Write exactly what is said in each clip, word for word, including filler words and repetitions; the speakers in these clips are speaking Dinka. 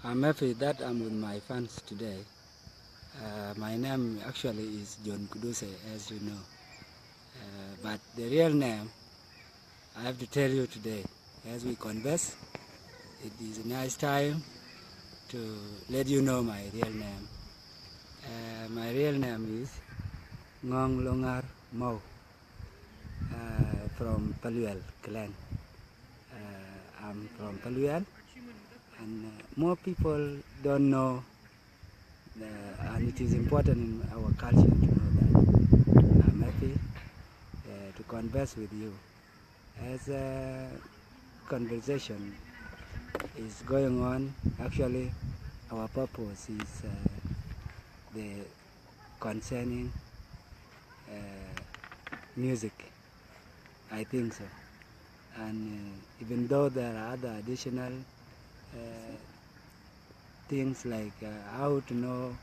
I'm happy that I'm with my fans today. Uh, my name actually is John Kuduse, as you know. Uh, but the real name, I have to tell you today, as we converse, it is a nice time to let you know my real name. Uh, my real name is Ngong Longar Mou, uh, from Paluel clan. Uh, I'm from Paluel, and uh, more people don't know, uh, and it is important in our culture to know that. I'm happy uh, to converse with you. As a conversation is going on, actually, our purpose is uh, the concerning uh, music. I think so. And uh, even though there are other additional uh, things like uh, how to know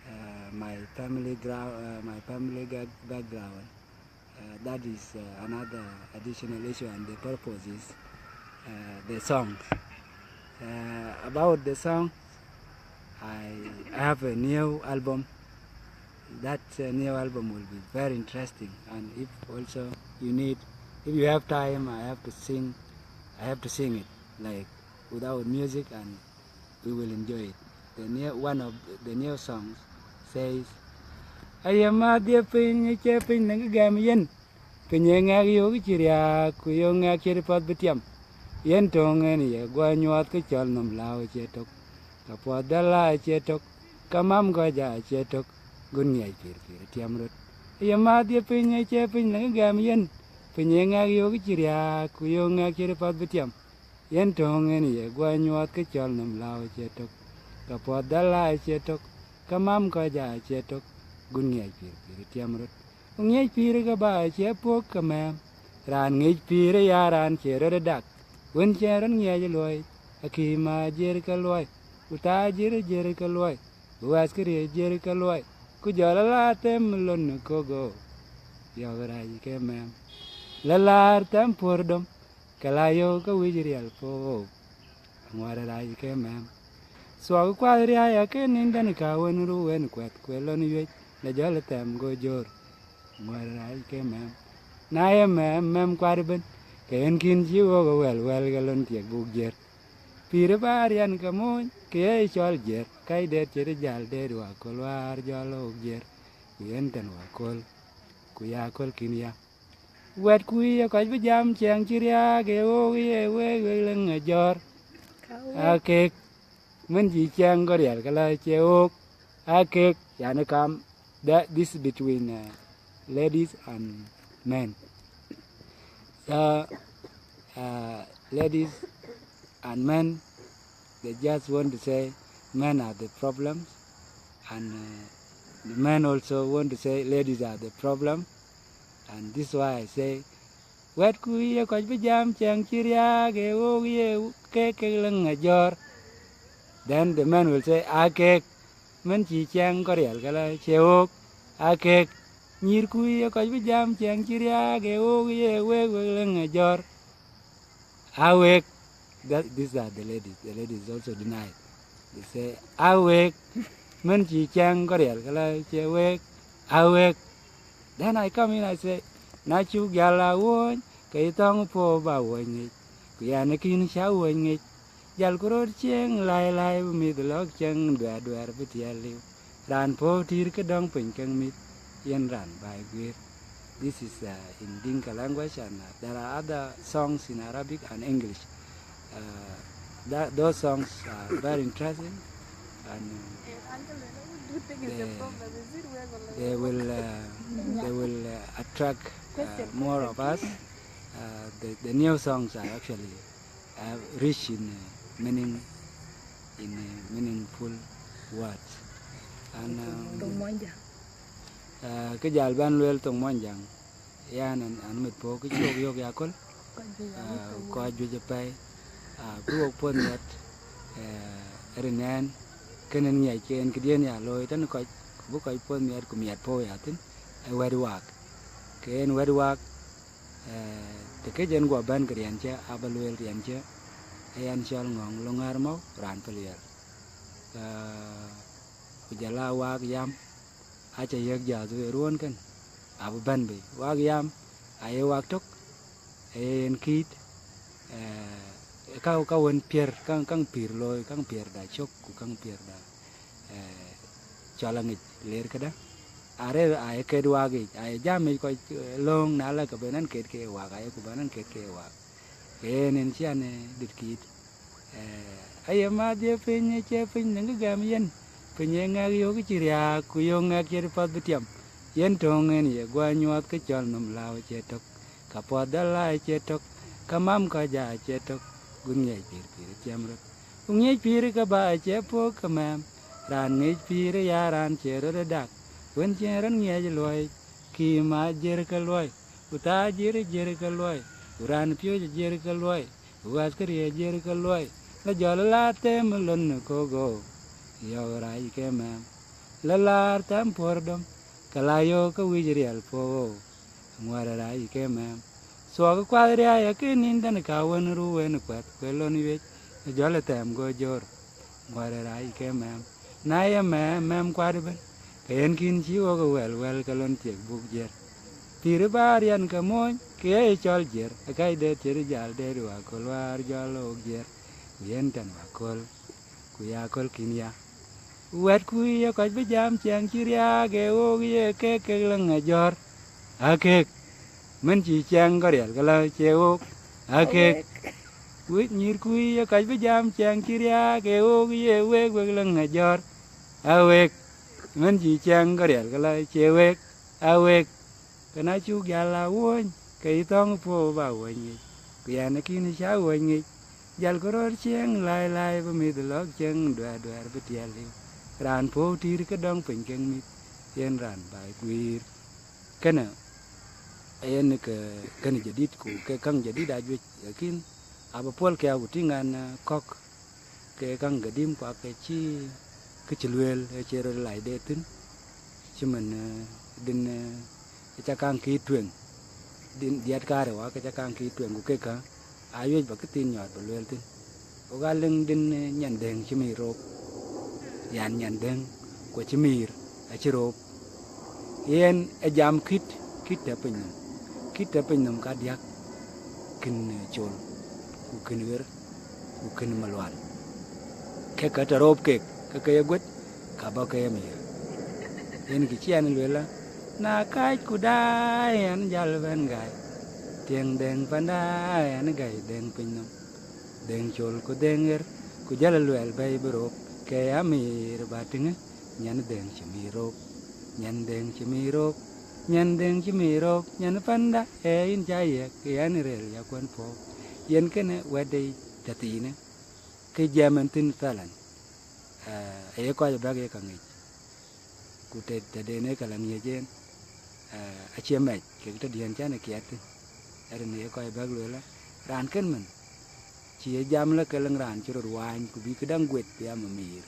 uh, my family ground, uh, my family ga- background, uh, that is uh, another additional issue, and the purpose is uh, the songs. Uh, about the song, I have a new album. That uh, new album will be very interesting, and if also you need, if you have time, I have to sing. I have to sing it like without music, and we will enjoy it. The new one of the new songs says, "Aye ma dhie piny, acie piny ne gam yen. Piny e ŋɛk yok ci riaak, ku yok ŋɛk ci path bi tiam. Yen töŋ en ye guɔ nyuɔɔth ke cɔl nɔm lääu cie tök, ka puɔth dala cie tök, ka mam kɔc aa cie tök, gun ŋiɛc pïïr pïïr tiam rot. Ye ma dhie piny, acie piny ne gam yen. Piny e ŋɛk yok ci riaak, ku yok ŋɛk ci path bi tiam. Yen töŋ en ye guɔ nyuɔɔth ke cɔl nɔm lääu cie tök, ka puɔth dala cie tök, ka mam kɔc aa cie tök, gun ŋiɛc pïïr pïïr tiam rot. Ku ŋiɛc pïïr ke ba cie puɔ̈k ke mɛɛm. Raan ŋic pïïr aya raan cie rot dak, wën cien rot ŋiɛc luɔi, akï ma jiër ke luɔi, ku taajir jiër ke luɔi, ku wɛ̈thkëriëëc jiër ke luɔi, ku jɔl ala them lon kogo, yɔ̈k rac ke mɛɛm. La laar thɛm puɔ̈r dom, ke la yök ke wïc riɛl puɔ̈u, aŋuɔ̈t rac ke mɛɛm. Thuɔk kuath riäi akën ninden ka wën ru wën kuɛth, ku ë lon yuec në jɔl thɛm go jör, aŋuɔ̈t rac ke mɛɛm. Na ye mɛɛm, mɛɛm kuat ëbën, ke yen kïn cï wok ë wɛl wɛl ke lon tiek buk jiër. Pïïr ë ba riɛn ke moony, ke ye cɔl jiër, kac deet cït ë jäl deet waköl wäär jɔl wok jiër, ku yen tën waköl, ku ya köl kïn ya. Wɛ̈t ku ye kɔc bï jam ciɛɛŋ cï riääk, ee wook ye week wek lëŋ ë jɔ̈ɔ̈r. Aa kek mën cï ciɛɛŋ kɔ̈riɛl ke la cie wook, aa kek yani kam, that this between uh, ladies and men. So uh, ladies and men, they just want to say men are the problem, and uh, the men also want to say ladies are the problem, and this is why I say, wɛ̈t ku ye kɔc bï jam ciɛɛŋ cï riääk, ee wook ye kek kek lëŋ ë jɔ̈ɔ̈r. Then the men will say, aa kek mën cï ciɛɛŋ kɔ̈riɛl ke la cie wook, aa kek nyïïr ku ye kɔc bï jam ciɛɛŋ cï riääk, ee wook ye week wek lëŋ ë jɔ̈ɔ̈r. Awek, that, these are the ladies. The ladies also deny. They say, awek, mën cï ciɛɛŋ kɔ̈riɛl ke la cie wek, awek. Then I come in, I say, na cuk jal a wony, ke yï thɔŋ puɔ̈u ba wony ŋic, ku yɛn ë kïn cä wony ŋic. Jal ku röt cieŋ lai lai, bï mïth lɔ̈k cieŋ duɛɛr duɛɛr bï tiɛɛl liu. Raan puɔ̈u tïr ke dɔ̈ŋ piny kek mïth, yen raan baai guiir. This is uh, in Dinka language, and uh, there are other songs in Arabic and English. Uh, that, those songs are very interesting, and uh, they will uh, they will uh, attract uh, more of us. Uh, the, the new songs are actually uh, rich in uh, meaning, in uh, meaningful words. And um, uh, ke jal ban luel thoŋ Mɔnyjäŋ, yan an, an mit puɔ̈u ke cï wok yök ya köl, uh, kɔc juëc apɛi, uh, bï wok puɔ̈th miɛt, uh, rin ɛn, kën en ŋiɛc ke en këdiën ya looi tënë kɔc, ku bï kɔc puɔ̈th miɛt ku miɛt puɔ̈u ya thïn, ë wɛ̈t waak. Ke en wɛ̈t waak, eh, të këc en guɔ bɛ̈n ke riɛnkiɛ̈, aba lueel riɛnkiɛ̈, ee yɛn cɔl Ŋɔ̈ŋ Loŋär Mɔ̈u, raan Paliɛl. Ku jɔl a wak yam, aca yiëk jäth ë ruɔ̈ɔ̈n kën, abï bɛ̈n bei. Wak yam aye wak tök, aye yen kiit, eh, ka, ka wën piɛ̈r, käŋ, käŋ pïr looi, käŋ piɛ̈rda cök, ku käŋ piɛ̈rda, eh, cɔl aŋic ler këdë. Arëër aye ket wak yic, aye jam yic kɔc, eh, lööŋ, na la ke ben ɣɛn ket ke wak, aye ku bɛ̈n ɣɛn ket ke wak. Ke yen en cï ɣɛn, eh, dït kiit. Eh, aye mäth ye piny, acie piny dheŋ kë gɛm yen. Piny ee ŋɛk yök cï riääk, ku yök ŋɛk cït path bï tiam. Yen töŋ en ye guɔ nyuɔɔth, ke cɔl nɔm lääu acie tök, ka puɔth dal lai acie tök, ka mam kɔc aa acie tök. Ku ŋiɛc pïïr, pïïr ë tiam röt. Ku ŋiɛc pïïr ke ba acie puɔ̈k ke mɛɛm. Raan ŋic pïïr ë ya raan cie röt ë dak. Wën cïn röt ŋiɛc luɔi, kï ma jiër ke luɔi, ku thaa jiër, jiër ke luɔi, ku raan piööc jiër ke luɔi, ku ɣäth këriëëc jiër ke luɔi, la jɔl la them ë lon ë kogo, yɔ̈k rac ke mɛɛm, la laar thɛm puɔ̈r dom, ke la yöök ke wïc riɛl puɔ̈u, ŋuɔ̈t rac ke mɛɛm. Thuɔɔk kuath riäi akën nïn tën ka wën ru wën kuɛth, ku ë lon wiëc, ë jɔl ë thɛm go jör, ŋuɔ̈t rac ke mɛɛm. Na ye mɛɛm, mɛɛm kuat ëbën, ke yen kïn cï wok ë wɛl wɛl, ke lon thiek buk jiër. Pïïr ë bä riɛn ke moony, ke ye cɔl jiër, ë kac de thiëër jal de du aköl wäär jɔl wok jiër, ku yen tën waköl, ku ya aköl kïn ya. Wɛ̈tku ye kɔc bï jam ciɛɛŋ cï riääk, ee wok ye kek kek lëŋ ajɔ̈ɔ̈r, aa kek. Mën cï ciɛɛŋ kɔc riɛl ke la cie wok, aa kek. Wek nyïïrku ye kɔc bï jam ciɛɛŋ cï riääk, ee wok ye wek wek lëŋ ajɔ̈ɔ̈r, aa wek. Mën cï ciɛɛŋ kɔc riɛl ke la cie wek, aa wek. Ke na cuk jäl aa wuɔ̈ny, ke yï thɔ̈ŋ puɔ̈u ba wuɔ̈ny ŋic, ku yɛn akïn cä wuɔ̈ny ŋic. Jälkï röt cieŋ lai lai, bï mïth lɔ̈k cieŋ duɛ̈ɛ̈r duɛ̈ɛ̈r bï tiɛɛl liu. Raan puɔ̈u tïït ke dɔŋ piny kek mïth, yen raan baai guiir. Kënë, yen ke, kënë jadït, ku ke käŋ jadït ajuëc, lakin abï puɔl ke aku tïŋ an, eh, kɔ̈k ke käŋ ke dïm, ku ake cï, kë cï lueel, ë cï röt lac de thïn, cï mën, eh, din, eh, ca kaŋ kï tueŋ, din diɛt kaarë wak ke ca kaŋ kï tueŋ, ku kek kä, awiëc ba kë thiin nyɔɔt ba lueel thïn. Wok aa lëŋ din, eh, nyan dheŋ cï miir rook, yan nyan dheŋ, ku cï miir acï rook. Yen ë jam kït, kït tɛ̈ piny nɔm, kït tɛ̈ piny nɔm kadiäk, kën, eh, col, ku kën ɣer, ku kën malual. Kek kä tɛ̈ roop kek, ke ke ye guët, ka bɔ̈ ke ye miir. Yen kë cï ɣɛn lueel ë, na kääc ku daai, ɣɛn jäl bɛ̈n gäi, tiɛŋ dheŋ panda, ɣɛn gäi dheŋ piny nɔm. Dheŋ col ku dheŋ ɣer, ku jäl luɛɛl bɛ̈i bï röök, ke amiir ba tïŋë, nyan dheŋ cï miir röök, nyan dheŋ cï miir röök, nyan dheŋ cï miir röök, nyan panda, ee yïn ca yiëk, ke yɛn rëër yakuën puɔ̈u. Yen kënë wɛ̈tde yic tɛ̈thiinë, ke jiɛɛm ɛn thïn thalan, eh, aye kɔc abɛ̈k ye ka ŋic. Ku të, tëden ë ka la ŋiëc en, eh, acie mɛc kek tëdiɛ̈n cän ë kiɛt thïn. Rin ë kɔc bɛ̈k lueel, raan kën mën, cï ye jam lɔ ke lëŋ raan cï röt waany, ku bï këdäŋ guet bï ama miir.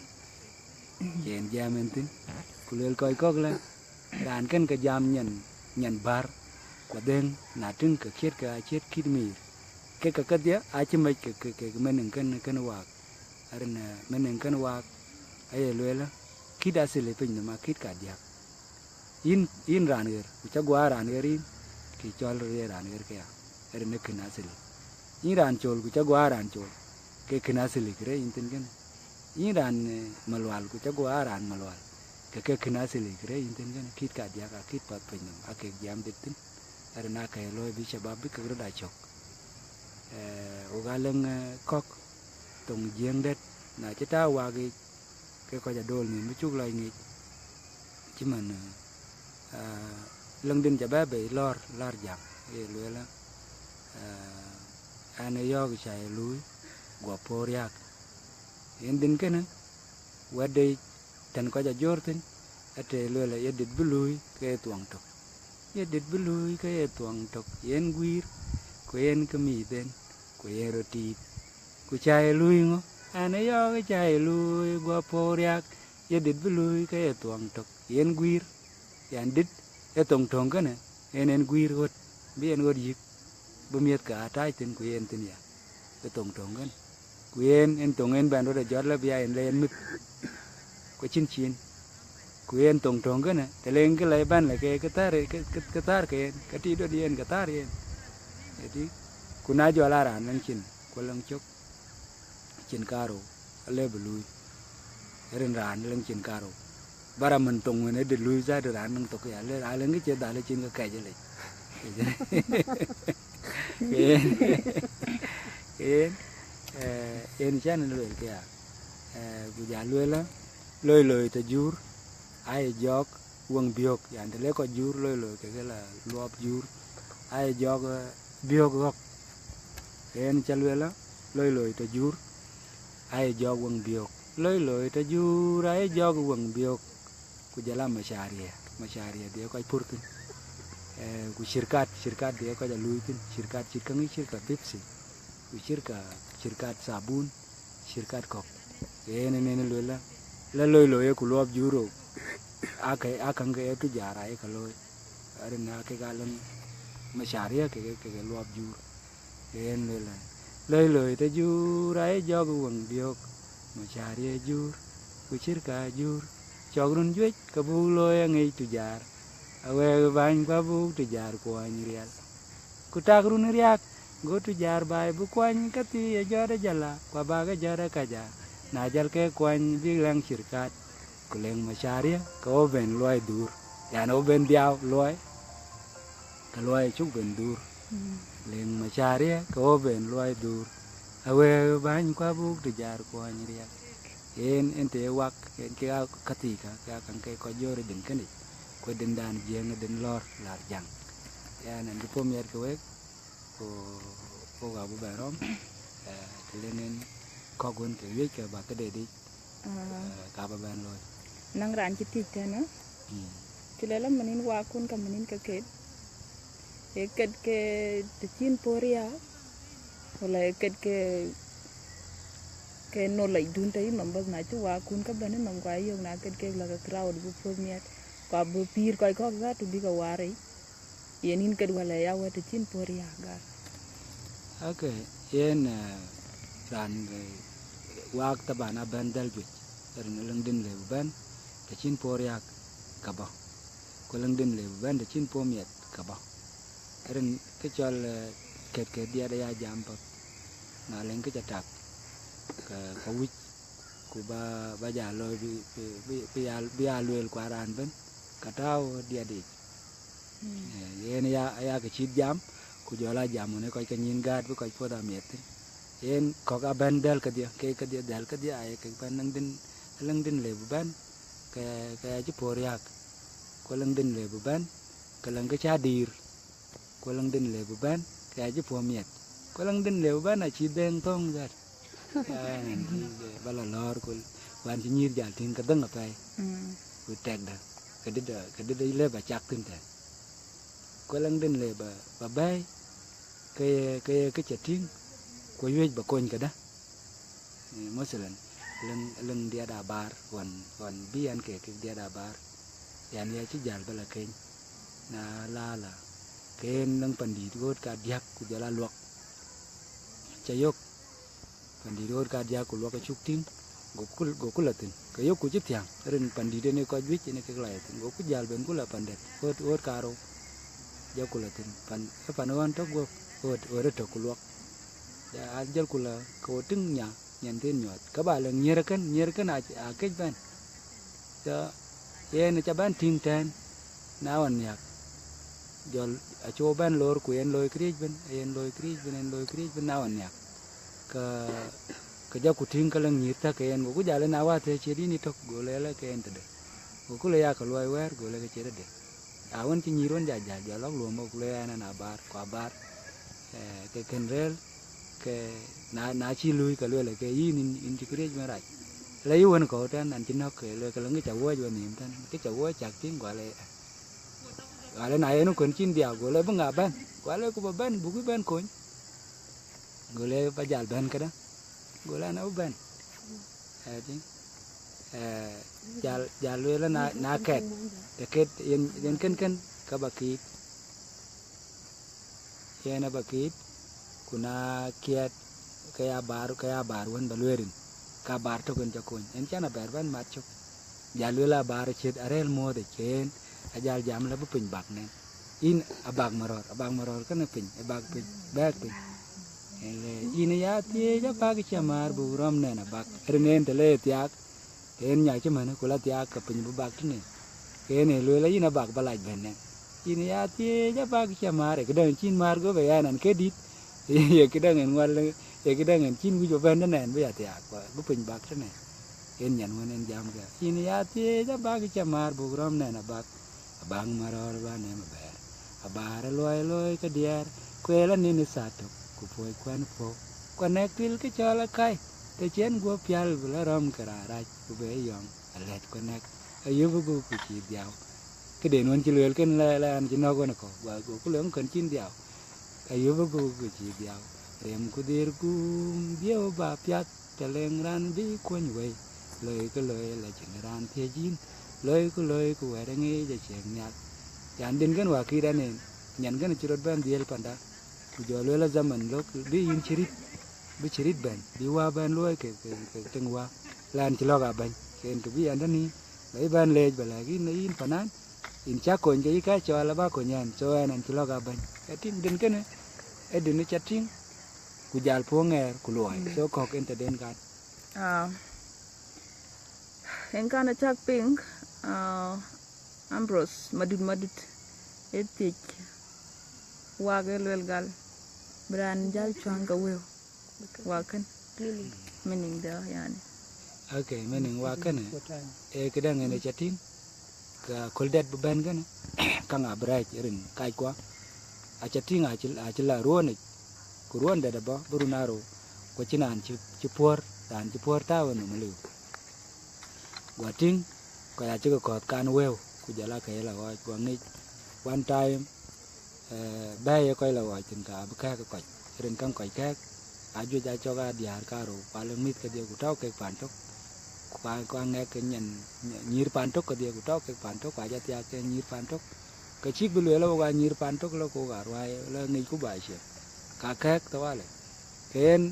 Yen jiɛɛm en thïn, ku lueel kɔc kɔ̈k lë, raan kën ke jam nyan, nyan bär, ku adheŋ, na tïŋ ke kiët ke aciët kït miir. Kek ke kedhie acï mɛc ke, ke, ke, ke mening kën, kën waak. Rin, eh, mening kën waak, aye lueel, kït asili piny nɔm akït kadiäk. Yïn, yïn raan ɣer, ku ca guɔ aa raan ɣer yïn, kë cɔl rot ye raan ɣer këya, rin ë kën asili. Yïn raan col, ku ca guɔ aa raan col, ke kën asili kërë yïn thïn kënë. Yïn raan, eh, malual, ku ca guɔ aa raan malual, ke ke kën asili kërë yïn thïn kënë. Kït kadiäk akït path piny nɔm, akek jiɛɛm dït thïn. Rin aa kɛ̈i looi bï shabab bï kek röt aa cök. Eh, wok aa lëŋ, eh, kɔ̈k, thoŋ Jiëŋ dɛ̈t, na cï tääu wak yic, ke kɔc adol nhïïm bï cuk lɔc ŋic. Cï man, eh, ah, lëŋ din ca bɛ bei lɔ̈ɔ̈r, lɔ̈ɔ̈r jam, ye lueel, eh, ɛn ë yɔ̈ɔ̈k ca ye luui, guɔ puɔ̈u riääk. Yen din kënë, wɛ̈tde yic tën kɔc ajör thïn, ate lueel, ye dit bï luui ke ye thuɔŋ tök. Ye dit bï luui ke ye thuɔŋ tök, yen guiir, ku yen kë mïïth en, ku yen röt tiit. Ku ca ye luui ŋö? Ɛn ë yɔ̈ɔ̈k ca ye luui, guɔ puɔ̈u riääk, ye dit bï luui ke ye thuɔŋ tök, yen guiir. Yan dit ë thoŋ töŋ kënë, en en guiir ɣöt, bï en ɣöt yïk, bï miɛ̈thke aa tääc thïn, ku yen thïn ya, ë thoŋ töŋ kënë. Ku yen en thoŋ en bɛ̈n röt ë jɔt lɔ bï ya en le yen mïth. ke cïn cin. Ku yen thoŋ töŋ kënë, të leŋ kë lɛc bɛ̈n lë ke, ke thäär, ke, ke, ke thäär ke yen, ke tït döt yen, ke thäär yen. Ëtï, ku na jɔl a raan leŋ cin, ku leŋ cök, cin karou, ale bï luui. Rin raan leŋ cin karou. Bara mën thoŋ wën ë dït luui zat raan leŋ thok ya, le raan leŋ kë cie dhal cin ke kɛc lec. Yen, yen, eh, yen cän luel këya. Eh, ku ja luelë, loi loi të jur, aye jɔɔk weŋ biök, yan, të le kɔc jur loi loi kekë la luɔp jur, aye jɔɔk, eh, biök ɣɔ̈k. Yen ca luelë, loi loi të jur, aye jɔɔk weŋ biök. Loi loi të jur, aye jɔɔk weŋ biök. Ku jɔl a macaria, macaria dhiɛ kɔc pur thïn. Eh, ku cirkat, cirkat dhiɛ kɔc a luui thïn, cirkat cït käŋ, cirka Pepsi, ku cirka, cirkat sabun, cirkat kɔ̈k. Yen ënën luelë, la loi loi ku luɔp jur, ake, akäŋ ke tujar aye ke looi. Rin akek aleŋ macaria keke, keke luɔp jur. Yen luelë, loi loi të jur, aye jɔɔk weŋ biök, macaria jur, ku cirka jur. Cɔk run juëc, ke buk looi aŋic tujar. Awɛɛk bäny, ku abuk tujar kuɔny riɛl. Ku tak run riääk, go tujar baai bï kuany käthii ë jɔt ë jala, ku abak ë jɔt ë kaja. Na jal ke kuany bïk lɛŋ cirkat, ku leŋ macaria, ke wo ben luɔi dhuur. Yan wo ben dhiau luɔi, ke luɔi cuk ben dhuur. Mm. Leŋ macaria, ke wo ben luɔi dhuur. Awëëk bäny, ku abuk tujar kuɔny riɛl. Yen, yen të ye wak, yen kek aa käthii kä, ke akäŋ ke kɔc jɔ̈ɔ̈r ë din kënë, ku ë dindan Jiëëŋ ë din lɔ̈ɔ̈r laar jäŋ. Yan, ɛn cï puɔ̈u miɛt ke wek, ku, ku wok abï bɛn rɔm, eh, të leŋ en kɔ̈k wën ke wiëc ke bäk këde dic, ah, eh, ka bï bɛn looi. Naŋ raan cï thiëc tënë, mm, cï lɛl amënin wakun ka mënin ke ket, ee ket ke të cïn puɔ̈u riääk, wala ee ket ke, ke knowledge dun të yï nɔm bas, na cï wakun ka bɛ̈n yï nɔm, ku ayök na ket kek la ke crowd bï puɔ̈th miɛt, ku abï pïïr kɔc kɔ̈k zatu bï ke waar yic. Yen yïn ket wala ya wɛ̈t të cïn puɔ̈u riääk gal. Okay, yen, eh, raan, eh, waak taban abɛ̈n dhäl juëc, rin Lëŋdïn le bï bɛ̈n, të cïn puɔ̈u riääk ka bɔ̈. Ku Lëŋdïn le bï bɛ̈n, të cïn puɔ̈u miɛt ka bɔ̈. Rin kë cɔl, eh, ket ke diɛt aya jam path. Na leŋ kë ca tak, ke, ke wïc, ku ba, ba ja looi bï, bï, bï, bï ya, bï ya lueel kuat raan ëbën, ka tääu diɛt yic. Mm. Eh, yen ya, ya kë cït jam, ku jɔl a jam wën ë kɔc ke nyïn gäät bï kɔc puɔ̈th amiɛt thïn. Yen kɔ̈k abɛ̈n dhäl kedhie, ke kedhie dhäl kedhie aye kek bɛ̈n Lëŋdïn, Lëŋdïn le bï bɛ̈n, ke, ke ya cï puɔ̈u riääk, ku Lëŋdïn le bï bɛ̈n, ke Lëŋ kë ca diir, ku Lëŋdïn le bï bɛ̈n, ke ya cï puɔ̈u miɛt, ku Lëŋdïn le bï bɛ̈n acï dhëŋ thöŋ dhät. Ɣɛn cï ba la lɔ̈ɔ̈r ku, ku ɣɛn cï nyïïr jal tïŋ ke dhëŋ apɛi. Mm. Ku tɛkdä, ke dït, ke dït lëp acak thïn tɛ̈n. Ku Lëŋdïn le ba, ba bɛ̈ɛ̈i, ke ye, ke ye kë ca tïŋ, ku awiëc ba kony këdä. Eh, mathalan, Lëŋ, Lëŋ diɛt abaar, ɣɔn, ɣɔn bï ɣɛn ke kek diɛt abaar, ɣɛn ya cï jäl ba la keny, na la la, ke yen Lëŋ pandït ɣööt kadiäk ku jɔl a luɔk. Ca yök, pandït ɣööt kadiäk ku luɔk acuk tïŋ, goku, goku la thïn. Ke yökku cï thiäŋ, rin pandït ënë kɔc juëc ënë kek la ye thïn. Goku jäl ben ku la pandɛ̈t, ɣööt, ɣööt karou. Jɔku la thïn, pan, ë pan ɣɔn tök guɔ̈p, ɣööt, ɣööt ëtök ku luɔk. Ja, a jɔlku la, ke ɣööt tïŋ nya, nyan thïn nyuɔɔth. Ke ba lëŋ nyiër ëkën, nyiër ëkën a, a këc bɛ̈n. Jɔ, yen ca bɛ̈n tïŋ tɛ̈ɛ̈n, na ɣɔn nhiäk. Jɔl, acï wo bɛ̈n lor ku yen looi këriëëc ëbën, yen looi këriëëc ëbën, yen looi këriëëc ëbën, na ɣɔn nhiäk. Ke, ke jɔku tïŋ ke lëŋ nyïïr thäk ke yen, goku jäl ëna wäthëë ciët yïn yïtök, go lueel ke yen tëde. Goku le ya ke luɔi wɛ̈ɛ̈r, go le ke ciët ëde. Awën cï nyïïr wën ja jäl, jɔl lɔ̈k luɔm, goku le ɣɛn ɣɛn abaar, ku abaar, eh, ke kën rëër, ke na, na cï luui ke lueel ke yïn, yïn, yïn cï këriëëc ëbën rac. Le yï wën kɔ̈u tɛ̈n, ɣɛn cï nɔ̈k, ke lueel ke lëŋ kë ca wuɔ̈ɔ̈c wenhïïm tɛ̈n, kë ca wuɔ̈ɔ̈c cäk tïŋ, guɔ le, eh. Guɔ le na yen ë kuen cïn dhiau, go le bï ŋa bɛ̈n? Guɔ le ku ba bɛ̈n, buk bï bɛ̈n kony. Go le ba jäl bɛ̈n këdä? Go le ɣɛn abï bɛ̈n. Ëtï, eh, jal, jal lueel na, na kɛt, të ket yen, yen kën kën, ke ba kiit. Yen aba kiit, ku na kiɛt, ke ya baar, ke ya baar wën ba lueel rin, ka baar tök yen ca kony. Yen cän abɛ̈r bɛ̈n mat cök. Jal lueel abaar ciët arël muɔ̈ɔ̈th ë ceen, ajal jam lɔ bï piny bak nɛn. Yïn abak marɔ̈ɔ̈r, abak marɔ̈ɔ̈r kënë piny, ë bak piny, bɛ̈ɛ̈k piny. Ele yïn ya thiëëc abak cï maar buk rɔ̈m nɛn abak. Rin en të le thiaak, ke en nya cï mën ku la thiaak ke piny bï bak tënë. Ke en ë lueel ayïn abak ba lac bɛ̈n nɛn. Yïn ya thiëëc abak cï maar, ë këdäŋ cïn maar guɔ̈p ë yɛn an ke dït. Ye këdäŋ en ŋuɔl, ye këdäŋ en cïn wïc ba bɛ̈n tënɛn bï ya thiaak, bï piny bak tënë. En nyan wën en jam ke. Yïn ya thiëëc abak cï maar buk rɔ̈m nɛn abak. Abak marɔ̈ɔ̈r ba nɛm abɛ̈ɛ̈r. Abaar ë luɔi looi ke diɛɛr, kueel anin ë thaa tök, ku puɔ̈c kuɛ̈n puɔ̈u. Ku anɛ̈k pil kë cɔl akäi, të cïn guɔ̈p pial bï lɔ rɔ̈m ke raan rac, ku be yɔŋ, alɛ̈t ku anɛ̈k, ayöp ë gök ku cïï dhiau. Këden wën cï lueel kënë la, la an cï nɔ̈k wën ë kɔ̈u, gua gokë lueŋ kën cïn dhiau. Ayöp ë gök ku cïï dhiau. Rem ku dhiër guum, dhiëu ba piath, të leŋ raan bï kuɔny wei. Loi kë loi la cïn raan thiëc yïn, loi kë loi ku wɛ̈t aŋic aciëŋ nhial. Yan din kën wäkït ɛn en, nyan kën cï rɔt bɛ̈n dhiël panda, ku jɔ lueel a zaman lok bï yïn cï rït, bï cï rït bɛ̈n, bï wä bɛ̈n luɔi ke, ke, ke tiŋ wä, la an cï lɔ̈k a bɛ̈ny, ke en kë bï ɛn tënë, la yï bɛ̈n leec ba lɛ̈k yïn, yïn panan, yïn cä kony ke yï ka cɔɔl aba kony ɛn, so ɛn ɛn cï lɔ̈k a bɛ̈ny. Ë tïŋ din kënë, ë din ca tïŋ, ku jal puɔ̈u ŋɛɛr ku luɔi. Mm. So kɔ̈k en tëden kan. Ah, en kan acak piŋ, ah, Ambrose Madut Madut, ë thiëc wak ë luel gal, bï raan jal cuaŋ ke wëu, wakën. Meaning de, yani. Okay, meaning wakën, eh, këdäŋ en ë ca tïŋ, ka köl dɛ̈t bï bɛ̈n kënë, kaŋ abï rɛ̈ɛ̈c rin kackua. Aca tïŋ acï, acï la ruɔ̈ɔ̈nic, ku ruɔ̈ɔ̈n dɛ̈t abɔ̈ bï run aa rou, ku acïn raan cï, cï puɔ̈r, raan cï puɔ̈r tääu ë nhom aliu. Guɔ tïŋ, kɔc acï ke kɔ̈th kan wëu, ku jɔl aa ke ye la ɣɔɔc, guɔ ŋic one time, eh, bɛ̈ɛ̈i ye kɔc la ɣɔɔc thïn, ka abï kɛ̈ɛ̈k ë kɔc, rin käŋ kɔc kɛ̈ɛ̈k, ajuëc aa cɔk aa diäär karou, ku alë mïth kedhie, ku tɔ̈u kek pan tök, ku a, ku aŋɛk ke nyan, nyïïr pan tök kedhie, ku tɔ̈u kek pan tök, ku aca thiaak ke nyïïr pan tök. Ke cïk bï lueel, wok aa nyïïr pan tök, lɔ ku wok aa ruääi, lɔ ŋicku ba ciëŋ. Ka kɛ̈ɛ̈k tawale. Ke en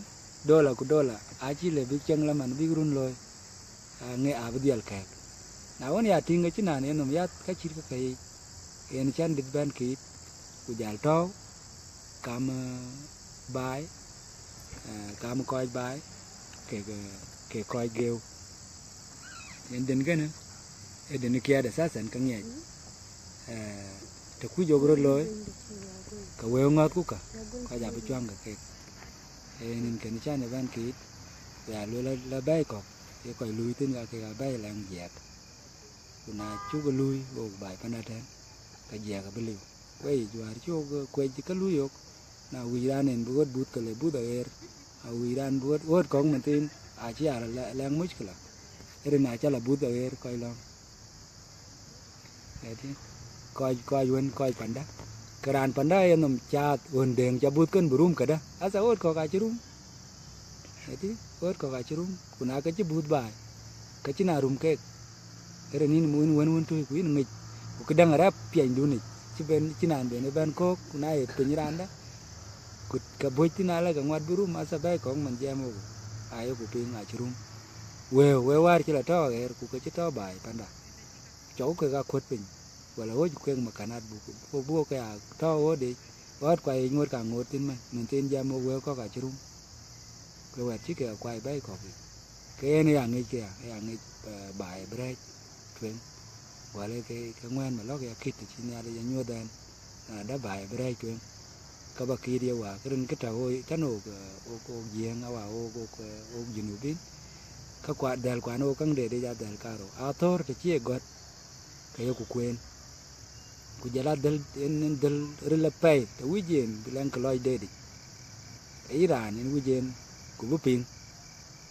dola ku dola, acï lë bïk cieŋ lɔ man bïk run looi, aŋe abï dhiɛl kɛ̈ɛ̈k. Na wën ya tïŋ ke cï naan yen nhom yath, ka cït ke ke yic, yen cän dït bɛ̈n kiit, ku jal tɔ̈u, kam, eh, baai, eh, kam kɔc baai, kek, eh, kek kɔc geeu. Yen din kënë, ë din kiɛɛt ë thathan ke ŋiɛc. Eh, të kuc ok röt looi, ke wëu ŋɔ̈thku ka, kɔc abï cuaŋ ke kek. Yen nin kën cän ë bɛ̈n kiit, ku ya lueel la, la bɛ̈ɛ̈i kɔ̈k, ye kɔc luui thïn ka kek abɛ̈ɛ̈i lɛŋ jiɛɛk. Ku na cuk ë luui, wok baai panda tɛ̈n, ke jiɛɛk abï liu. Wei, juäär cuk, eh, kuec ke luui yok, na wïc raan en bï ɣöt buth, ke le buth aɣeer, a wïc raan bï ɣöt, ɣöt kɔ̈k mën thïn, acï ya lɛ-, lɛŋ muckila. Rin acä la buth aɣeer kɔc lɔ̈ŋ. Ëtï, kɔc, kɔc wën, kɔc panda. Ke raan panda yen nhom caath ɣön dëëŋ ca buth kën bï rum këdë? Asa ɣöt kɔ̈k acï rum. Ëtï, ɣöt kɔ̈k acï rum, ku na ke cï buth baai, ke cïn a rum keek. Rin yïn wën, wën, wën tui, ku yïn ŋic, ku këdäŋ arɛ̈p piɛnydun yic, cï ben, cïn raan ben ëbɛ̈n köök, ku na ye piny raan dä, ku ke buɔ̈c thïn alë ke ŋuat bï rum, asa bɛ̈ɛ̈i kɔ̈k man jiɛɛm wok, ayeku piŋ acï rum. Wëu, wëu wäär cï la tɔ̈u aɣeer, ku ke cï tɔ̈u baai panda. Cɔk kek aa kuöt piny, wala ɣööc kek makanat buk, buk, buk ke aa tɔ̈u ɣööt yic, ɣööt kua yic ŋoot ka ŋoot thïn mën, mën thïn jiɛɛm wok wëu kɔ̈k acï rum. Ke wɛ̈t cï ke akuai bɛ̈ɛ̈i kɔ̈k yic. Ke yen ë ya ŋic këya, ë ya ŋic, eh, baai bï rɛ̈ɛ̈c tueŋ. Wala ke, ke ŋuɛ̈ɛ̈n malɔ̈k ya kït të cï Nhialic ya nyuöth ɛn, eh, dä baai bï rɛ̈ɛ̈c tueŋ. Ke ba kiit ye waak, rin kë tɔ̈u ɣo-, tën ɣok, eh, ɣok, ɣok jiëëŋ, awa ɣok, ɣok, eh, ɣok junubin. Kä kua, dhɛl kuan ɣok käŋ deet yic aa dhɛl karou. Athöör të cï ye gɔ̈t, ke yeku kueen. Ku jɔl a dhël, en, en dhël ril apɛi, të wïc en bï lɛŋ kë lɔc deet yic. Ayï raan en wïc en, ku bï piŋ,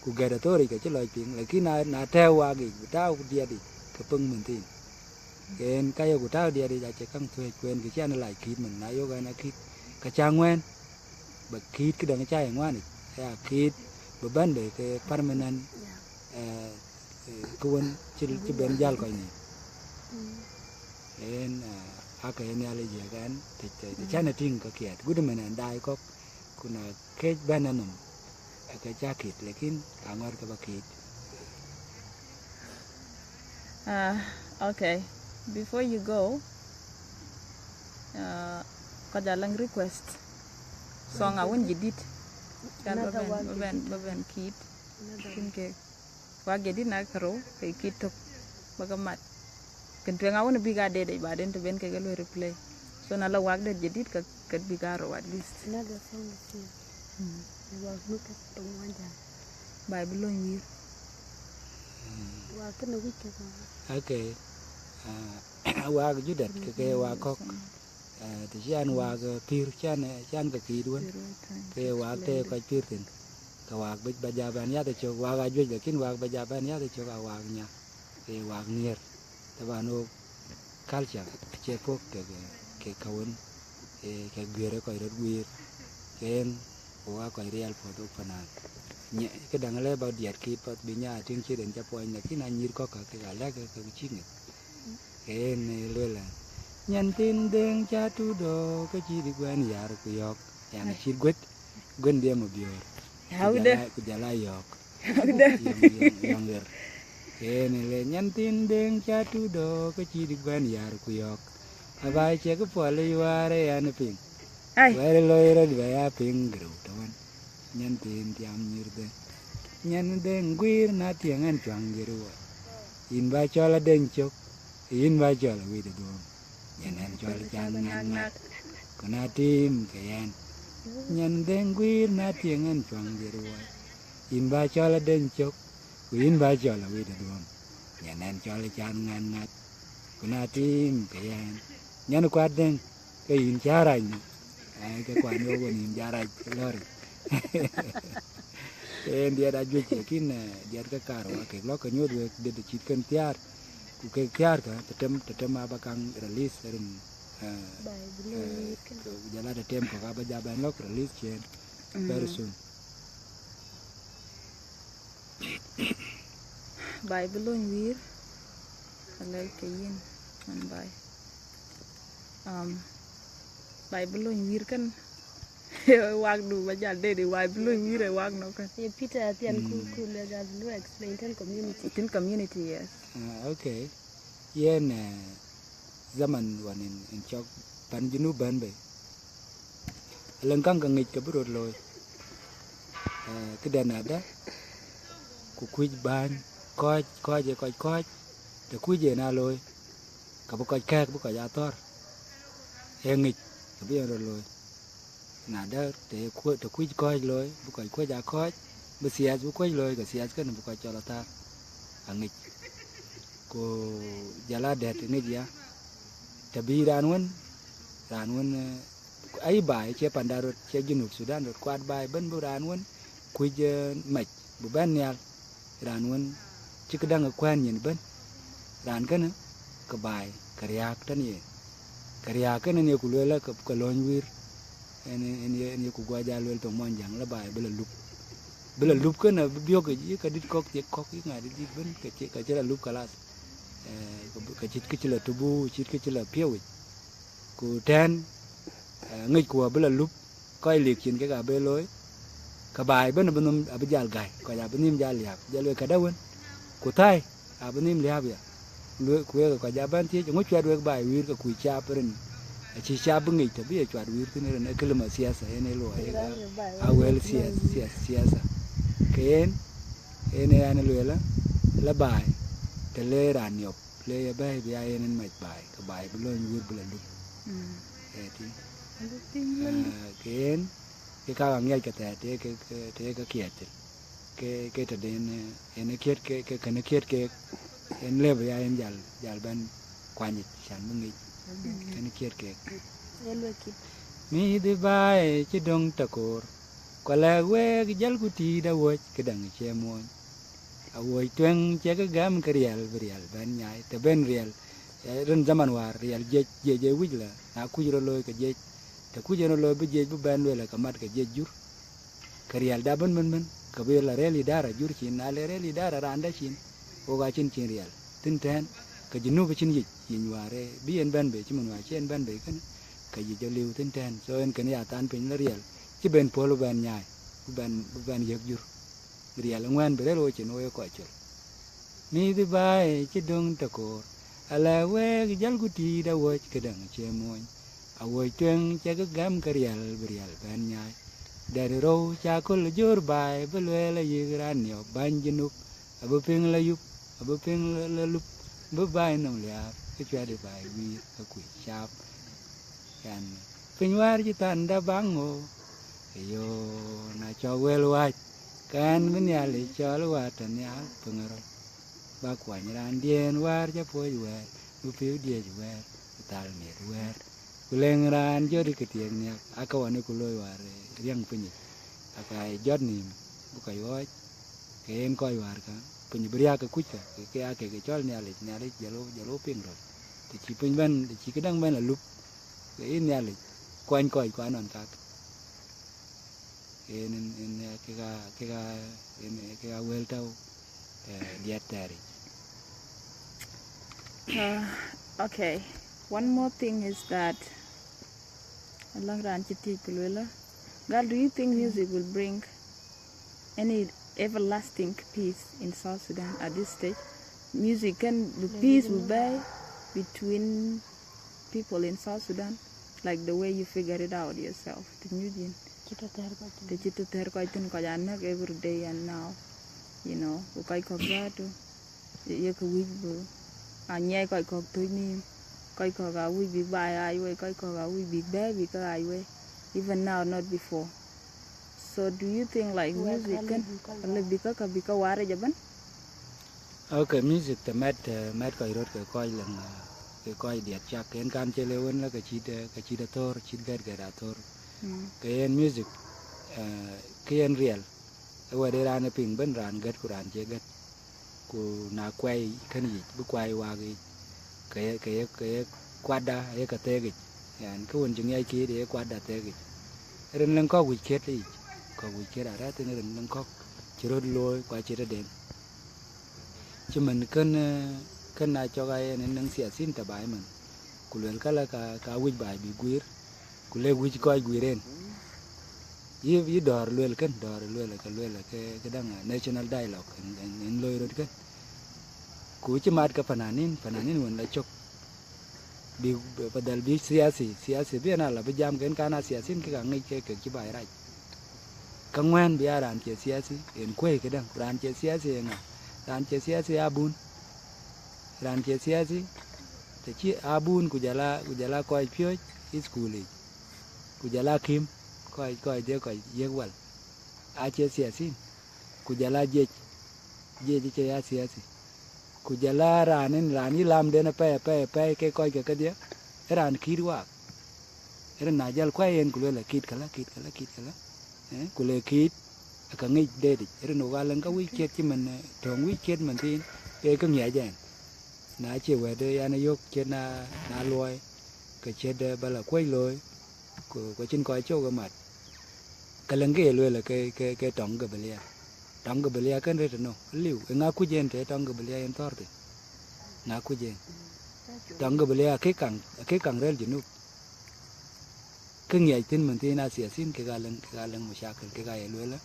ku gɛ̈t athöör yic ke cï lɔc piŋ, lakin na, na tɛ̈ɛ̈u waak yic, bï tääu diɛt yic, ke piŋ mën thïn. Ke en ka yeku tääu diɛt yic, acï käŋ thuëëc, ku en kë cï ɛn lac kït mën, na yök ɛn akït, ke cä ŋuɛ̈ɛ̈n, ba kiit këdäŋ cä ye ŋuan yic, aya kiit bï bɛ̈n bei ke permanent, eh, eh, kë wën cï, cï ben jäl kɔc nïïm. En, eh, aake ye Nhialic yiëk ɛn, të, të, të cän e tïŋ ke kiɛɛt, gut ëmën ɛn daai kɔ̈k, ku na këc bɛ̈n ë nhom, ke cä kiit, lakin aŋuɛ̈t ke ba kiit. Uh, okay. Before you go, uh, kɔc alaŋ request song awën jadid. Can ba bɛn, ba bɛn, ba bɛn kit. Tin ke wak jadid na karou ke kit tök ba ke mat. Kën tueŋ awën bïk a deet, baden të ben kek e luɔi replay. So na la wak det jadid ka, ka bïk a rou at least. Another song is here. Mm. Wak nu ke tök Mɔnyjäŋ. Baai bï lony wïïr. Wak kënë wïc kek. Okay. Ah, wak judat ke ke wak kɔ̈k. Ah, të cï an wak, eh, pïr cän, eh, cän ke kiit wën. Ke wak të kɔc pïr thïn. Ke wak bï ba ja bɛn yath cök, wak ajuëc, lakin wak ba ja bɛn yath cök a wak nya. Ke wak nhiër. Taban wok culture acie puɔ̈k kek, kek ka wën, eh, kek guiëër ë kɔc röt guiir. Ke en, wok aa kɔc riɛl puɔ̈th wok panan. Nye, këdäŋ lë ba diɛt kiit path bï nya tïŋ cït en ca puɔny, lakin anyïr kɔ̈k kä kek alɛ̈k ke, ke cï ŋic. Ke en ë lueel an, nyan thïn dhëŋ ca tuut dɔ̈ɔ̈k, ke cït guɛn yar ku yɔ̈ɔ̈k. Yan acït guët, guën dhiëm ë biöör. Ku jɔl a, ku jɔl a yɔ̈ɔ̈k. Yɔŋ, yɔŋ, yɔŋ ɣer. Ke en ë le nyan thïn dhëŋ ca tuut dɔ̈ɔ̈k, ke cït guɛn yar ku yɔ̈ɔ̈k. Aba ciɛk puɔl ë yuaar ë yan piŋ. Ai. Wɛ̈ɛ̈r ë loi rɔt bɛ ya piŋ gërëu të wën. Nyan thïn tiam nyïïr dhëŋ. Nyan dhëŋ guiir na tiɛŋ ɛn cuaŋ gërëu wɔ. Yïn ba cɔl adëŋ cök, yïn ba cɔl awït ë dhuɔ̈ɔ̈m. Nyan ɛn cɔl can ŋɛn ŋat, ku na tiim ke yɛn. Nyan dhëŋ guiir na tiɛŋ ɛn cuaŋ gërëu wɔ. Yïn ba cɔl adëŋ cök, ku yïn ba cɔl awït ë dhuɔ̈ɔ̈m. Nyan ɛn cɔl can ŋɛn ŋat, ku na tiim ke yɛn. Nyan kuat dhëŋ, ke yïn cä rac nhom. Ai, ke kuany wok wën yïn ja rac lɔ̈ɔ̈ric. Ke en diɛt ajuëc, lakin, eh, diɛt ke kaar wak kek lɔ̈k ke nyuöth wek, diɛt cït kën thiaar. Ku kek thiaar kä, të tem, të tem aba kaŋ release rin, eh, Baai bï lony eh, wïïr kënë. Ku jɔl a të tem kɔ̈k aba ja bɛn lɔ̈k release ciëën very soon. Baai bï lony wïïr, alɛc ke yïn, man baai. Um, baai bï lony wïïr kën, wakdu ba jal deet, baai bï lony wïïr ë wak nɔ̈k kën. Ye Peter athian ku, mm, ku luel gal bï lu explain tën community. Tën community, yes. Ah, okay. Yen, eh, zaman wan in, in cɔk pan Junub bɛ̈n bei. Alëŋ käŋ ke ŋic ke bï röt looi. Eh, këdɛn nadë, ku kuc bäny, kɔc, kɔc ë kɔc kɔc, të kuc en aa looi, ke bï kɔc kɛ̈ɛ̈k, bï kɔc aa thɔ̈r. Ee ŋic, ke bï en röt looi. Nadë të ku-, të kuc kɔ̈ɔ̈c looi, bï kɔc kuöc aa kɔ̈ɔ̈c, bï thiɛth bï kuöc looi, ke thiɛth kënë bï kɔc cɔl athär aŋic. Ku jɔl a dɛ̈t ŋic ya, të bï raan wën, raan wën, eh, ayï baai, cie panda röt, cie Junub Thudan röt, kuat baai ëbën bï raan wën kuc, eh, mac, bï bɛ̈n nhial, raan wën cï këdäŋ ë kuɛ̈ɛ̈n nyin ëbën, raan kënë ke baai, ke riääk tën yen. Ke riääk kënë yen ku lueel ke, ke lööny wïïr, en, en, en, en ye ku guɔ jal lueel thoŋ Muɔnyjäŋ, la baai bï la lup. Bï la lup kënë, bï biökic, yï ka dït kɔ̈k, thiek kɔ̈k, yï ŋa dït dït ëbën, ke cï, ke cï la lup kalas. Eh, ke bï, ke cït kë cï la tubu, cït kë cï la piɔ̈uwic. Ku tɛ̈ɛ̈n, eh, ŋic ku abï la lup, kɔc lik cin kek abï looi, ke baai ëbën abï nhom, abï jal gäi, kɔc abï nhïïm jal liääp, jɔl wek këdë wën, ku thäi abï nhïïm liääp ya. Lueel, ku wek kɔc abɛ̈n thiëëc, eeŋö cuɛt wek baai wïïr ke kuc caap rin, acï caap bï ŋic të bï ye cuat wïïr thïn rin, ë këlëma thiatha en ë luɔi, ë awël thiath, thiath, thiatha. Ke en, en ë ɣɛn ë lueel, la baai, të le raan niɔp, le ye bɛ̈ɛ̈i bï aa yen en mac baai, ke baai bï lööny wïïr bï la lup. Mm. Ëtï. Lup piny wën. Ah, ke en, ke ka ŋiɛc ke thɛɛr, të ke, ke, të ke kiɛɛt thïn. Ke, ke tëde en, eh, en ë kiɛt ke, ke kën ë kiɛt keek, en lëu bï aa yen jal, jal bɛ̈n kuany yic, can bï ŋic. Mm. Kën ë kiɛt keek. Ee luɔi kït. Mïth baai cï döŋ tɔ koor, ku lɛ̈k week jälku tiit awuɔ̈c këdäŋ cie muɔny. Awuɔ̈c tueŋ cie kë gäm kë riɛl bï riɛl bɛ̈n nyaai, të ben riɛl, eh, rin zaman wäär riɛl jiëc, jiëc ee wïc la, na kuc rɔt looi ke jiëc, të kuc en rɔt looi bï jiëc bï bɛ̈n lueel ke mat ke jiëc jur, ke riɛlda bën, bën, bën, ke bï la rëër idara jur cin, na le rëër idara raan dɛ̈ cin, wok acïn cin riɛl thïn tɛ̈ɛ̈n, ke Junub acïn yic, yic wäär ë bï en bɛ̈n bei, cï mën wäär cï en bɛ̈n bei kënë, ke yic aliu thïn tɛ̈ɛ̈n. So en kën ya than piny la riɛl cï ben puɔ̈l bï bɛ̈n nyaai, bï bɛ̈n, bï bɛ̈n yiëk jur. Riɛl ŋuɛ̈ɛ̈n bï rëër wo cin wo ye kɔc col. Mïth baai cï döŋ tëkoor, alɛ̈k week jälku tiit awuɔ̈c këdäŋ cie mony. Awuɔ̈c tueŋ cï kë gäm ke riɛl bï riɛl bɛ̈n nyaai. Dɛ̈t rou cä köl jör baai bï lueel ayïk raan niɔp bäny Junub, abï piŋ la yup, abï piŋ la lup, bï baai nhom liaap ke cuɛt baai wïïr ke kuc caap. Yan, piny wäär cï thanda baŋ ŋö? Eyo, na cɔk wël wäc, ke ɣɛn bï Nhialic cɔl wäär tɔ nhial piŋ röt. Bä kuany raandiɛ̈n wäär cä puɔ̈c wɛ̈ɛ̈r, bï pïu diëc wɛ̈ɛ̈r, bï thal miɛt wɛ̈ɛ̈r. Ku leŋ raan jɔt ke tiɛɛk nhiäk, aa kë wani ku looi wäär, eh, riäŋ pinyic. Aka jɔt nïïm, bï kɔc ɣɔɔc, ke yen kɔc wäär kä, piny bï riääk ke kuc kä, ke, ke aa kek cɔl Nhialic, Nhialic jɔl wo, jɔl wo piŋ röt. Të cï piny bɛ̈n, të cï këdäŋ bɛ̈n la lup, ke yïn Nhialic, kuany kɔc ku anɔn kak. Yen, yen, yen, eh, kek aa, kek aa, yen, eh, kek aa wël tɔ̈u, eh, diɛt thɛɛric. Uh, okay. One more thing is that, alɔŋ raan cï thiëc ku lueel, gal, do you think music will bring any everlasting peace in South Sudan at this stage? Music can be peace will be between people in South Sudan, like the way you figure it out yourself. Të nyuc yïn. Të cï të thɛɛr kɔc thïn, kɔc aa näk every day and now, you know, ku kɔc kɔ̈k zaatu, ye kë wïc bï, aa nyiɛc kɔc kɔ̈k thöc nïïm, kɔc kɔ̈k aa wïc bïk baai ɣaac wei, kɔc kɔ̈k aa wïc bïk bɛ̈ɛ̈i bïk ke ɣaac wei, even now, not before. So do you think, like, music kën, alë bï käkkä bï ke waar yic ëbën? Okay, music të mɛt, eh, mɛt kɔc röt ke kɔc leŋ, eh, ke kɔc diɛt cak, en kan cï lëu wën la ke cït, eh, ke cït athör, cït gɛ̈t gɛ̈t athör. Mm. Ke yen music, eh, ke yen riɛl, ë wɛ̈t ë raan ë piŋ bën, raan gɛ̈t ku raan cie gɛ̈t. Ku na kuɛi kën yic, bï kuɛi waak yic, ke ye, ke ye, ke ye kuatda aye ke theek yic. Yan, kë wën cï ŋiɛc kiit aye kuatda theek yic. Rin leŋ kɔ̈k wïc kiët yic, kɔ̈k wïc kiët arɛ̈ɛ̈r thïn rin leŋ kɔ̈k cï röt looi ku acï tëden. Cï mën kën, eh, kën na cɔk aa yen ë nɔŋ thiathin tɛ̈ baai mën, ku luel kälä ka, ka wïc baai bï guiir, ku lek wïc kɔc guiir en. Yï, yï dɔ̈ɔ̈r luel kën, dɔ̈ɔ̈r luel ke luel ke, këdäŋ, eh, national dialogue, en, en, en loi röt kën. Ku cï mat ke fananin, fananin wën la cök. Bï, badal bï siasi, siasi bï en ala bï jam ken kan a siasin kek aŋic ke kek cï baai rac. Ka ŋuɛ̈ɛ̈n bï aa raan cie siasi, en kuëi këdäŋ, ku raan cie siasi eŋa? Raan cie siasi abun. Raan cie siasi, të cï abun ku jɔl a, ku jɔl a kɔc piööc ë thukul yic, ku jɔl a kïm, kɔc, kɔc de kɔc yiëk wal, acie siasin. Ku jɔl a jiëc, jiëc acie ya siasi. Ku jɔl a raan en, raan yï lamden apɛi, apɛi, apɛi, ke kɔc ke kedhie, ë raan kït waak. Rin na jäl kuɛi yen, ku lueel, akït këlä, akït këlä, akït këlä. Eh, ku le kït, aka ŋic deetic. Rin wok aa leŋ ka wïc kiët cï mën, eh, töŋ wïc kiët mën thiin, ke kë ŋiɛc ɛn. Na cie wɛ̈t, eh, yan ë yök ciët na, na luɔi, ke ciët, eh, ba la kuɔ̈c looi, ku, ku acïn kɔc cök ë mat. Ka leŋ kë ye lueel ke, ke, ke tɔŋ gabilia. Tɔŋ gabilia kën rëët ënɔ, aliu, eŋa kuc en të tɔŋ gabilia en thɔ̈r thïn? Ŋa kuc en? Tɔŋ gabilia akëc kaŋ, akëc kaŋ rëër Junub. Kë ŋiɛc thïn mën thiin a siasin kek aa leŋ, kek aa leŋ mucakil, kek aa ye lueel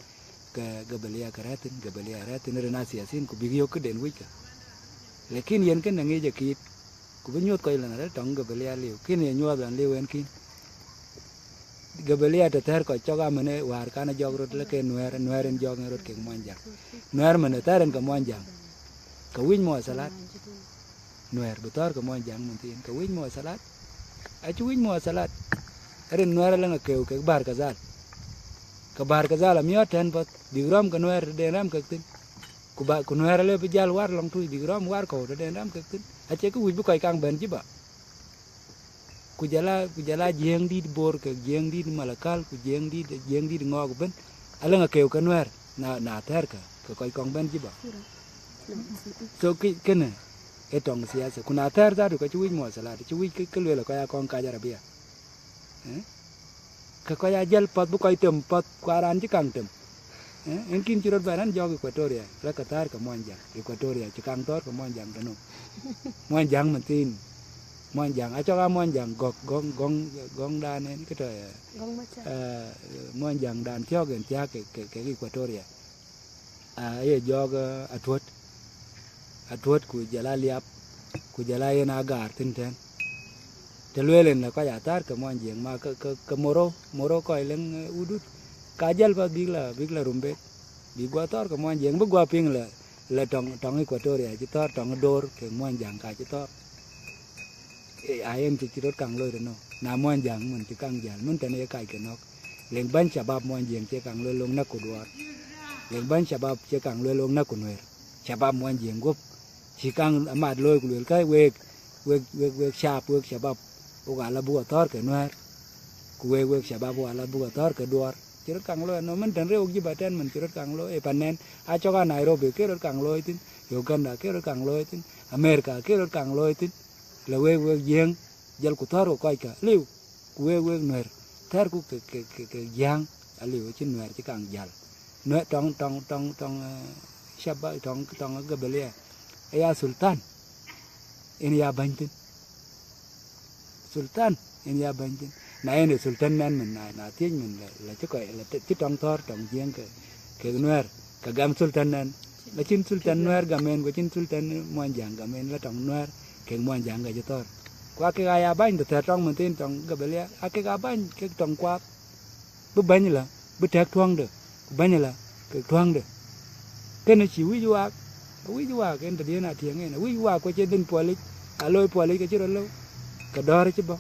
ke gabilia ke rɛ̈ɛ̈r thïn, gabilia rɛ̈ɛ̈r thïn rin a siasin, ku bïk yök këden wïckë. Lakin yen kën aŋic akït, ku bï nyuɔ̈th kɔc lɔn arëët tɔŋ gabilia liu, kën ye nyuɔɔth lɔn liu en kïn. Gabilia të thɛ̈r kɔc cɔk amënë wäär kan ë jɔk röt la ke Nuɛɛr, Nuɛɛr en jɔk en röt kek Muɔnyjäŋ. Nuɛɛr mën ë thɛ̈r en ke Muɔnyjäŋ, ke wïc muwasalat. Nuɛɛr bï thɔ̈r ke Muɔnyjäŋ mën thiin, ke wïc muwasalat. Acï wïc muwasalat. Rin Nuɛɛr alëŋ akeu kek Bahr Ghazal. Ke Bahr Ghazal amiɔ̈ɔ̈t tɛ̈n path, bïk rɔ̈m ke Nuɛɛr tëden rɛ̈m kek thïn. Ku ba, ku Nuɛɛr alëu bï jäl war lɔŋ tuc, bïk rɔ̈m war kɔ̈u tëden rɛ̈m kek thïn. Acie kë wïc bï kɔc kaŋ bɛ̈n Juba. Ku jɔl a, ku jɔl a Jiëëŋ dït Bor kek Jiëëŋ dït Malakal, ku Jiëëŋ dït, Jiëëŋ dït Ŋɔɔk ëbën, alëŋ akeu ke Nuɛɛr, na, na thɛ̈rkë, ke kɔc kɔŋ bɛ̈n Juba. So, kë, kënë, ee tɔŋ siasa. Ku na thɛ̈r dhatu, ka cï wïc muwasalat, cï wïc kë, kë lueel kɔc aa kɔŋ kac arabia. Eh? Ke kɔc aa jäl path, bï kɔc tem path, ku aa raan cï kaŋ tem. Eh? En kïn cï rɔt bɛ̈n ɣɛn jɔɔk Equatoria, rɛ̈k ke thäär ke Muɔnyjäŋ. Equatoria cï kaŋ thɔ̈r ke Muɔnyjäŋ tënou? Muɔnyjäŋ mën thiin. Muɔnyjäŋ, acɔk aa Muɔnyjäŋ gɔ̈k, gɔ̈ŋ, gɔ̈ŋ, gɔ̈ŋdan en kë tɔ̈, eh, Gɔ̈ŋ Macar. Eh, Muɔnyjäŋdan thiɔ̈k en thiääk ke, ke, ke Equatoria. Ah, aye jɔɔk, eh, Atuɔ̈t. Atuɔ̈t ku jɔl a Liap, ku jɔl a yen Agaar thïn tɛ̈n. Të lueel en la kɔc athäär ke muɔny Jiëŋ, ma ke, ke, ke moro, moro kɔc leŋ, eh, wudut, ka jäl path bïk la, bïk la Rumbek, bïk guɔ thɔ̈r ke muɔny Jiëŋ, bï guɔ piŋ la, la tɔŋ, tɔŋ Equatoria cï thɔ̈r, tɔŋ Dor ke muɔny Jäŋ ka cï thɔ̈r. Eh, a yen cï, cï rot kaŋ looi tënou? Na muɔny Jäŋ mën cï kaŋ jäl, mën tënë ye kac ke nɔ̈k. Leŋ bäny shabab muɔny Jiëŋ cie kaŋ lueel lok näk ku Duɔɔr. Leŋ bäny shabab cie kaŋ lueel lok näk ku Nuɛɛr. Shabab muɔny Jiëŋ guɔ̈p cï kaŋ amat looi ku lueel, ka week, wek, wek, wek shab, wek shabab, wok ala buk athɔ̈r ke Nuɛɛr, ku wek, wek shabab, wok ala buk athɔ̈r ke Duɔɔr. Cï rot kaŋ looi, no, mën tën rëëu Juba tɛ̈n mën cï rot kaŋ looi, ë pan nɛn, acɔk a Nairobi ke rot kaŋ looi thïn, Uganda ke rot kaŋ looi thïn, America ke rot kaŋ looi thïn, la wek, wek Jiëŋ, jɔl ku thɔ̈r ku kɔckä, liu, ku wek, wek Nuɛɛr, thɛ̈rku ke, ke, ke, ke Jiëŋ, aliu, acïn Nuɛɛr cï kaŋ jäl. Nuɛɛr, tɔŋ, tɔŋ, tɔŋ, tɔŋ, eh, shaba, tɔŋ, tɔŋ gabalia, aya sultan, en ya bäny thïn. Sultan, en ya bäny thïn. Na en ë sultan nɛn mën, na, na thiëc mën la, la cï kɔc, la cï tɔŋ thɔ̈r, tɔŋ Jiëŋ ke, kek Nuɛɛr, ke gam sultan nɛn. Acïn sultan Nuɛɛr gam en, ku acïn sultan muɔny Jäŋ gam en, la tɔŋ Nuɛɛr kek muɔny Jäŋ ke cï thɔ̈r. Ku akek aya bäny të thɛ̈r tɔŋ mën thïn, tɔŋ gabalia, akek a bäny kek tɔŋ kuath. Bï bäny la, bï tɛ̈k tuɔ̈ŋde, ku bäny la, kek tuɔ̈ŋde. Kënë cï wïc waak, awïc waak, en tëdiɛ̈n atiëŋ en, awïc waak, ku acïn dhïn puɔlic, aloi puɔlic ke cï rot lëu, ke dɔ̈ɔ̈r cï bɔ̈.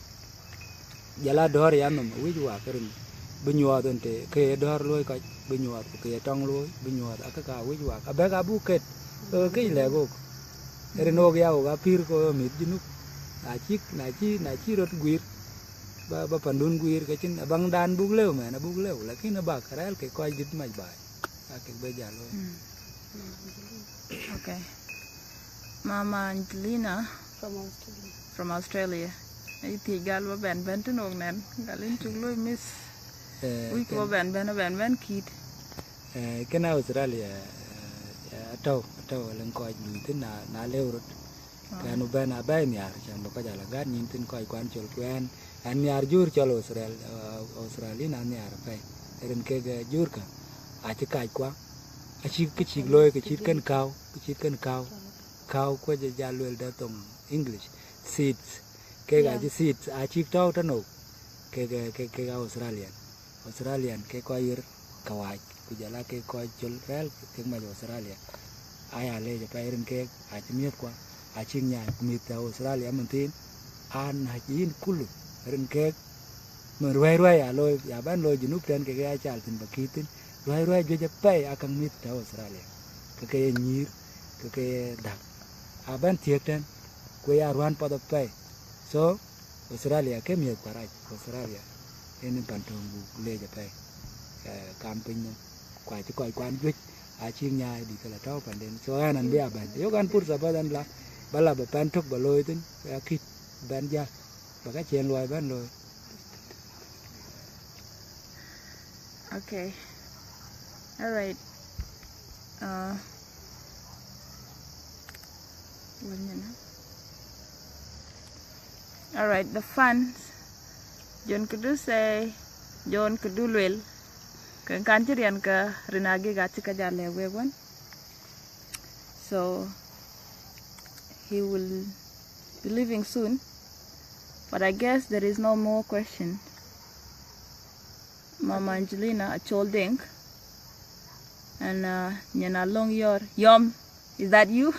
Jɔl a dɔ̈ɔ̈r ya nhom, awïc waak rin, bï nyuɔɔth en të ke ye dɔ̈ɔ̈r luɔ̈i kɔc, bï nyuɔɔth, ku ke ye tɔŋ luɔ̈i, bï nyuɔɔth, akëka awïc waak, abɛ̈k abuk ket, ke këc lɛ̈k ɣok. Rin ɣok ya ɣok apïr ke ɣo mïth Junub, na cïk, na cï, na cï rot guiir, ba, ba pandun guiir, ke cïn abaŋdan buk lëu mɛn, abuk lëu, lakin abak rɛ̈ɛ̈r ke kɔc dït mac baai, akek bï jal looi. Mm. Okay. Mama Angelina from Australia. From Australia. Ai thiëc gal ba bɛn bɛ̈n tënë ɣok nɛn, gal yïn cuk looi miss. Eh, wïc ba bɛn bɛ̈n, ba bɛn bɛ̈n kït. Eh, kënë Australia, eh, atɔ̈u, atɔ̈u aleŋ kɔc lui thïn na, na lëu rot. Kɛn bï bɛ̈n abɛ̈i nhiaar, cän bï kɔc ala gät nyïn thïn kɔc kuan col ku ɛn, ɛn nhiaar jur cɔl Australia, eh, Australia na nhiaar apɛi. Rin kek, eh, jurkä, acï kackua, acï kë cïk looi, kë cït kën kääu, kë cït kën kääu, kääu kuec jal luel dɛ thoŋ English, seeds. Kek acï seeds, acïk tɔ̈u tënou, kek, eh, kek, kek Australian. Australian ke kɔc ɣer kawac, ku jɔl a ke kɔc col rɛ̈ɛ̈r kek mac Australia. Aya leec apɛi rin kek acï miëthkua, acïk nyaai, ku mïth tɛ̈ Australia mën thïn, aa näc yïn kulu, rin kek, mën ruɛ̈i ruɛ̈i ya looi, ya bɛ̈n looi Junub tɛ̈n kek ya cal thïn ba kït thïn, ruɛ̈i ruɛ̈i juëc apɛi akaŋ mïth tɛ̈ Australia, ke ke ye nyïïr, ke ke ye dhäk, abɛ̈n thiëëk tɛ̈n, ku ya ruän path apɛi. So, Australia ke miëth kuarac, Australia, en pan töŋ buk leec apɛi, eh, kam piny nhom. Ku acï kɔc kuan juëc, acïk nyaai bï ke la tɔ̈u panden. So, ɛn, ɛn bï a bɛ̈n. Yok ɛn pursa bäth ɛn la, ba la ba pɛn tök ba looi thïn, ya kït bɛ̈n jäl, ba ka ciɛn luɔi bɛ̈n looi. Okay. All right. Uh, one minute. All right, the fans. John Kuduse, John Kudulwel. Kën kan cï riɛn ke rin agik acï ke jal lɛ̈k wek wën. So he will be leaving soon. But I guess there is no more question. Mama Angelina Achol Deng. And, uh, Nyana Long Yor. Yom, is that you?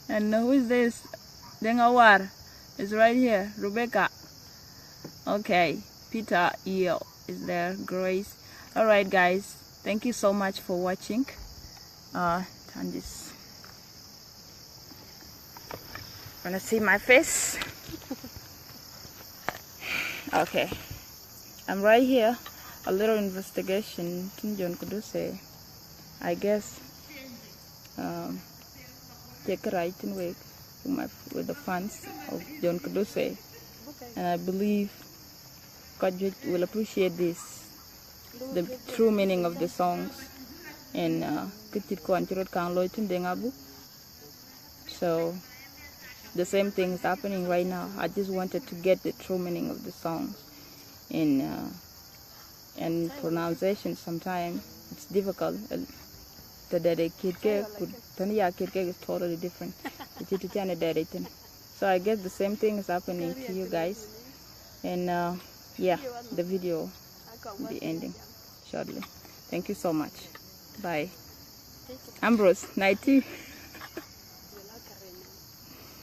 And who is this? Deng Awar is right here. Rebecca. Okay. Peter Eo is there. Grace. All right, guys. Thank you so much for watching. Uh, turn this. Wanna see my face? Okay. I'm right here. A little investigation. Tin John Kuduse. I guess, um, take a right in wake with my, with the fans of John Kuduse. And I believe God will appreciate this, the true meaning of the songs. And, uh, kë cït kɔn cï rot kaŋ looi tïn Deng Abu. So the same thing is happening right now. I just wanted to get the true meaning of the songs. And, uh, and pronunciation sometimes it's difficult. Uh, the dɛɛt ë kët ke ku tënë ya kët ke is totally different. Ëcï të cän ë dɛɛt ë thïn. So I guess the same thing is happening to you guys. And uh, yeah, the video will be ending shortly. Thank you so much. Bye. Ambrose, night tea.